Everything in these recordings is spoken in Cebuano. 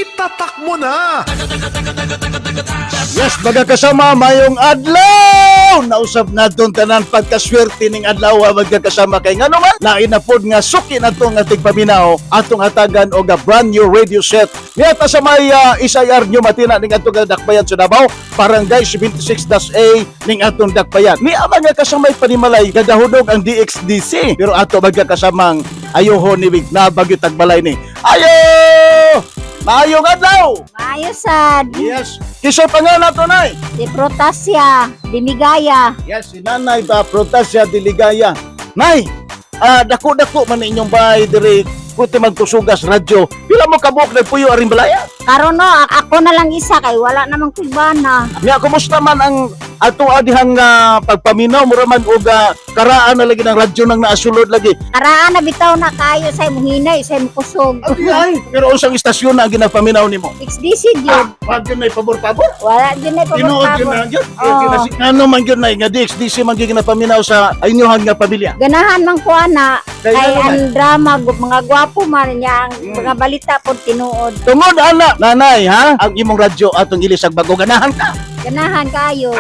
Itatak mo na! Yes, mga kasama, mayong adlaw! Nausap na itong tanan pagkaswerte ning adlaw magkakasama kay ngano man lain na pod nga suki na itong ating paminaw atong hatagan og a brand new radio set niyata sa may SIR New Matina ning atong dakbayan sa Davao, Barangay 76-A ning atong dakbayan. Ni ang mga kasamay panimalay gagahudog ang DXDC, pero ato magkakasamang ayoho ni Big na bagyo tagbalay ni. Ayo! Maayong adlaw! Maayo sad. Yes. Kisay pangalan nato, Nay? Si Protasia, Dimigaya. Yes, si Nanay ba Protasia Diligaya. Nay, dako-dako man inyong bahay diri kuti magtusugas radyo. Pila mo kabuok nagpuyo aring balaya? Karon no, ako na lang isa kay wala namang kuybana. Nya, kumusta man ang ato adihang pagpaminaw? Mura man og karaan na lagi ng radyo nang naasulod lagi? Karaan na bitaw na kayo sa imong hinay, sa imong kusog. Ay, pero unsang istasyon na ang ginapaminaw nimo? XDC gyud. Wag yun, nay, pabor-pabor. Wala gyud na Tinuod yun pabor. na yun. Oo. Ngano man yun, nay, nga DXDC man gyud ginapaminaw sa inyong nga pamilya? Ganahan man ko ana Kay kay ano man? ang drama mga gwapo man niya ang mga balita pod tinuod. Tungod ana, nanay, ha? Ang imong radyo atong ilisag bago, ganahan ka. Ganahan kayo.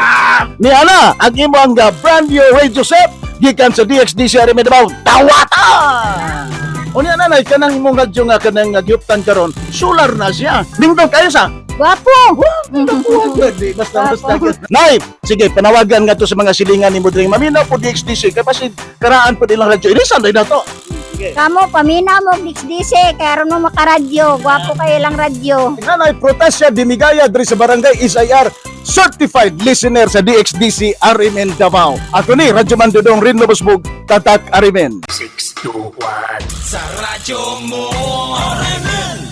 Ni ana, ang imong brand new radio set gikan sa DXDC Army Davao. Dawata! Unya nanay, kanang imong radyo nga kanang gihuptan karon, solar na siya. Nindot kayo sa. Gwapo. Di, basta basta. Nay, sige, panawagan nga to sa mga silingan nimo diri maminaw po DXDC kay basin karaan po nilang radyo. Ilisan day na to. Sige. Kamo paminaw mo og XDC kay aron mo makaradyo. Gwapo kayo lang radyo. Nanay Protasia Dimigaya diri sa Barangay SIR, certified listener sa DXDC RMN Davao. Ako ni Radyo Man Dudong Rinlo Busbog, Tatak RMN. 6, 2, 1. Sa radyo mo, RMN.